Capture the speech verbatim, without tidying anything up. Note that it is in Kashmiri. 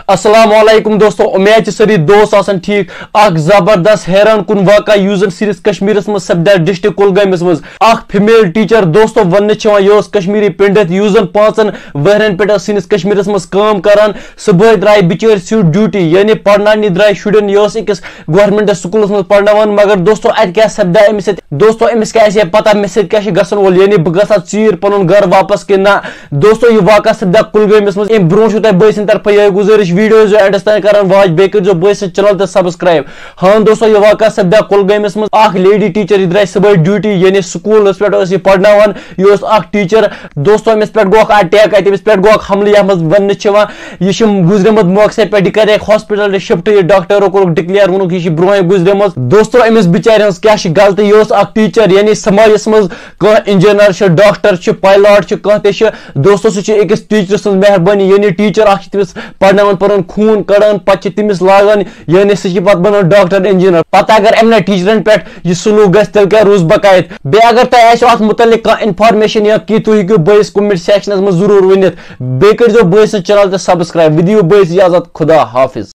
السلام علیکم دوستو، امید چھِ سٲری دوست آسان ٹھیک۔ اکھ زبردست حیران کُن واقعہ یُس زن سٲنِس کشمیرس منٛز سپدیو ڈسٹرکٹ کُلگٲمِس منٛز۔ اکھ فیمیل ٹیچر دوستو وننہٕ چھِ یِوان، یہِ ٲس کشمیری پنڈت یُس زن پانٛژن ؤہرن پٮ۪ٹھ ٲس سٲنِس کشمیرس منٛز کٲم کران۔ صبحٲے درٛاے بِچٲرۍ سیوٚد ڈیوٹی، یعنی پرناونہِ درٛاے شُرٮ۪ن۔ یہِ ٲس أکِس گورنمنٹ سکوٗلس منٛز پرناوان، مگر دوستو اتہِ کیٛاہ سپدیو أمِس سۭتۍ؟ دوستو أمِس کیٛاہ آسہِ ہے پتہ مےٚ سۭتۍ کیٛاہ چھُ گژھن وول، یعنی بہٕ گژھٕ ہا ژیٖرۍ پنُن گرٕ واپس کِنہٕ نہ؟ دوستو، یہِ واقعہ سپدیو کُلگٲمِس منٛز۔ امہِ برونٛہہ چھُو تۄہہِ بٲے سٕنٛدِ طرفہٕ یِہوٚے گُزٲرِش، video زیو اینڈس تام کران watch، بیٚیہِ کٔرۍزیو بٲے سٕنٛز channel تہِ subscribe۔ ہاں دوستو، یہِ واقعہ سپدیو کُلگٲمِس منٛز۔ اکھ lady teacher، یہِ درٛاے صبحٲے ڈیوٹی، یعنی سکوٗلس پٮ۪ٹھ ٲس یہِ پرناوان۔ یہِ اوس اکھ ٹیچر۔ دوستو، أمِس پٮ۪ٹھ گوٚو اکھ اٹیک، اتہِ أمِس پٮ۪ٹھ گوٚو اکھ حملہٕ، یتھ منٛز وننہٕ چھِ یِوان یہِ چھُ گُزریومُت موقعس پٮ۪ٹھ، یہِ کریکھ ہاسپٹل شفٹ، یہِ ڈاکٹرو کوٚرُکھ declare، ووٚنُکھ یہِ چھِ برونٛہہ گُزریمٕژ۔ دوستو، أمِس بِچارِ ہٕنٛز کیٛاہ چھِ غلطی؟ یہِ اوس اکھ ٹیچر، یعنی سماجس منٛز کانٛہہ انجینئر چھُ، ڈاکٹر چھُ، پائلٹ چھُ، کانٛہہ تہِ چھُ۔ دوستو، سُہ چھُ أکِس ٹیچرٕ سٕنٛز مہربٲنی، یعنی ٹیچر اکھ چھِ تٔمِس پرناوان، پنُن خوٗن کڑان، پتہٕ چھِ تٔمِس لاگان، یعنی سُہ چھِ پتہٕ بنان ڈاکٹر، انجینئر۔ پتہٕ اگر اَمہِ نَے ٹیچرن پٮ۪ٹھ یہِ سلوٗک گژھِ، تیٚلہِ کیٛاہ روٗز بقایت؟ بیٚیہِ اگر تۄہہِ آسیو اتھ مُتعلق کانٛہہ information یا کینٛہہ، تُہۍ ہیٚکِو بٲیِس comment sectionس منٛز ضروٗر ؤنِتھ۔ بیٚیہِ کٔرۍزیو بٲے سٕنٛز channel تہِ subscribe۔ وۄنۍ دِیِو بٲیِس اجازت، خدا حافظ۔